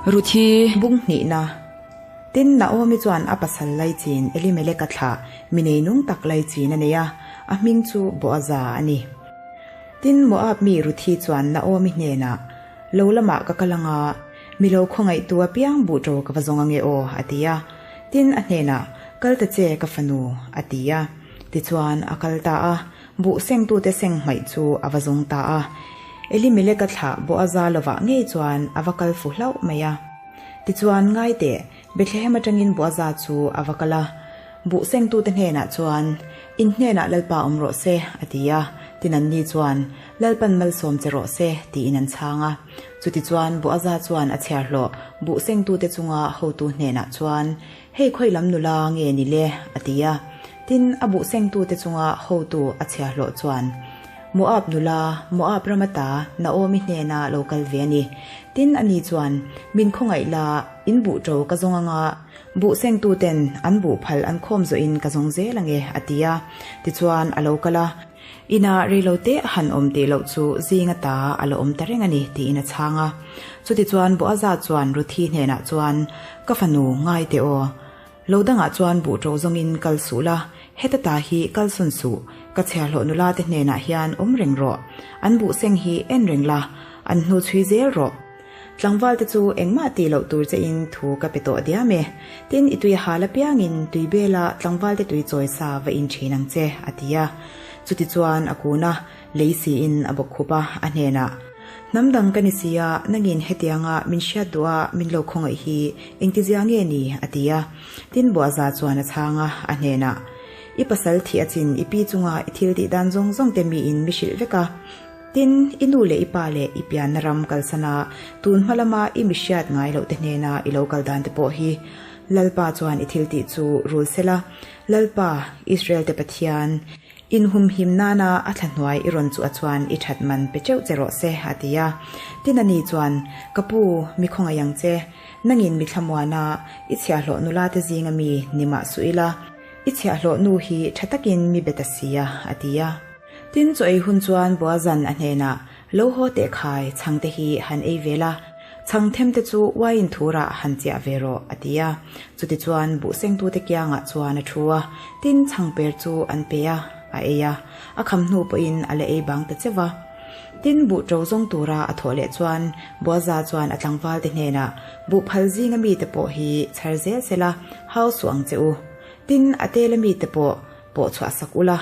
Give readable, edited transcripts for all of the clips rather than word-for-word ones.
Ruthi. Bung hnihna. Tin, Naomi chuan a pasal laichin Elimeleka thlah mi neinung tak laichin a nei a, a hming chu Boaza a ni. Tin, Moab mi Ruthi chuan Naomi hnenah, Lo lamah ka kal anga, mi lo khawngaihtu apiang buh ṭo ka va zawng ange aw, a ti a. Tin, a hnenah, Kal ta che, ka fanu, a ti a. Tichuan, a kal ta a, buh sengtute seng hmaih chu a va zawng ta a. Elimeleka thlah Boaza lovah ngei chuan a va kal fu hlauh mai a. Tichuan, ngai teh, Bethlehem atangin Boaza chu a va kal a. Buh sengtute hnenah chuan, In hnenah Lalpa awm rawh se, a ti a. Tin anni chuan, Lalpan malsawm che rawh se, tiin an chhang a. Chutichuan, Boaza chuan a chhiarhlawh buh sengtute chunga hotu hnenah chuan, Hei khawi lam nula nge ni le? a ti a. Tin, a buh sengtute chunga hotu a chhiahhlawh chuan, Moab nula, Moab rama ta Naomi hnena lo kal ve a ni. Tin, ani chuan, Min khawngaih la, in buh ṭo ka zawng anga buh sengtuten an buh phal an khawm zawhin ka zawng zel ange, a ti a. Tichuan, a lo kal a. Inah reilote a han awm tih loh chu zing ata a la awm ta reng a ni, tiin a chhang a. Chutichuan Boaza chuan Ruthi hnenah chuan, Ka fanu, ngai teh aw. Lo dangah chuan buh ṭo zawngin kal suh la, heta ta hi kal sawn suh, ka chhiahhlawh nula te hnenah hian awm reng rawh. An buh seng hi en reng la, an hnu chhui zel rawh. Tlangval te chu engmah tih loh tur che in thu ka pe tawh diam e. Tin, i tui a hal apiangin tui bela tlangval te tui chawi sa va in thin ang che, a ti a. Chutichuan a kun a, lei siin a bawk khup a, a hnenah, Hnam dang ka ni si a, nangin hetianga min hriat duh a min lo khawngaih hi engtizia nge ni? a ti a. Tin, Boaza chuan a chhang a, a hnenah, I pasal thih a chin i pi chunga i thil tih dan zawng zawng te miin mi hrilh vek a. Tin, i nu leh i pa leh i pianna ram kalsana tun hma lama i mi hriat ngai loh te hnena i lo kal dan te pawh hi Lalpa chuan i thil tih chu rul sela, Lalpa, Israel te Pathian, inhumhim nana a thla hnuai i rawn chuh a chuan i that man pe teuh che rawh se, a ti a. Tin, ani chuan, Ka pu, mi khawngaih ang che, nangin mi thlamuana i chhiahhlawh nula te zinga mi ni mah suh ila, i chhiahhlawh nu hi tha takin mi be ta si a, a ti a. Tin, chaw ei hun chuan Boazan a hnenah, Lo haw teh khai, chhangte hi han ei ve la, chhang them te chu uaiin thurah han chiah ve rawh, a ti a. Chutichuan buhsengtute kiangah chuan a thu a, tin, chhangper chu an pe a, a ei a, a kham hnu pawhin a la ei bang ta cheuh va. Tin, buh ṭo zawng tura a thawh leh chuan Boaza chuan a tlangvalte hnenah, Buh phal zinga mite pawh hi chhar zel sela, hau suh ang che u. Tin, a tela mite pawh pawh chhuah sak ula,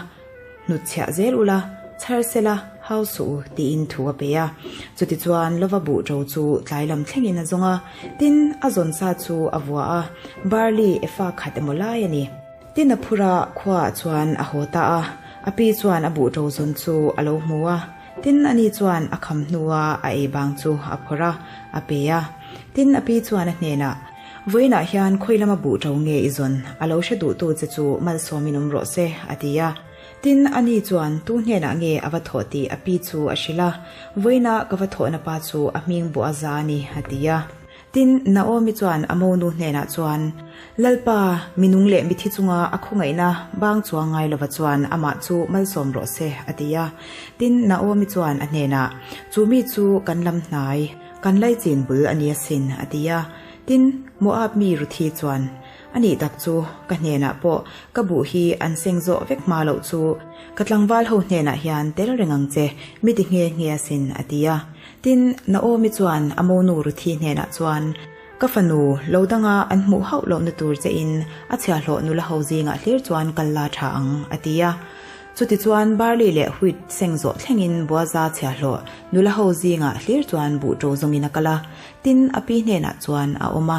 Hnutchhiah zel ula, chhar sela, hau suh u, tiin thu a pe a. Chutichuan lova buh ṭo chu tlai lam thlengin a zawng a, tin, a zawn sa chu a vua a, barley efa khat emaw lai a ni. Tin, a phur a, khuaah chuan a haw ta a, a pi chuan a buh ṭo zawn chu a lo hmu a, tin, ani chuan a kham hnua a ei bang chu a phawrh a, a pe a. Tin, a pi chuan a hnenah, Vawiinah hian khawi lama buh ṭo nge i zawn? A lo hre duhtu che chu malsawmin awm rawh se, a ti a. Tin, ani chuan tu hnenah nge a va thawh tih a pi chu a hrilh a, Vawiina ka va thawhna pa chu a hming buh a za a ni, a ti a. Tin, Naomi chuan a monu hnenah chuan, Lalpa, mi nung leh mithi chunga a khawngaihna bang chuang ngai lova chuan amah chu malsawm rawh se, a ti a. Tin, Naomi chuan a hnenah, Chu mi chu kan lam hnai, kan laichin bul a ni asin, a ti a. Tin, Moab mi Ruthi chuan, A nih tak chu, ka hnenah pawh ka buh hi an seng zawh vek hma loh chu, ka tlangval ho hnenah hian tel reng ang che, mi ti nghe nghe asin, a ti a. Tin, Naomi chuan a monu Ruthi hnenah chuan, Ka fanu, lo danga an hmuh hauh lohna tur che in a chhiahhlawh nula ho zingah hlir chuan kal la tha ang, a ti a. Chutichuan barley leh wheat seng zawh thlengin Boaza chhiahhlawh nula ho zingah hlir chuan buh ṭo zawngin a kal a, tin, a pi hnenah chuan a awm a.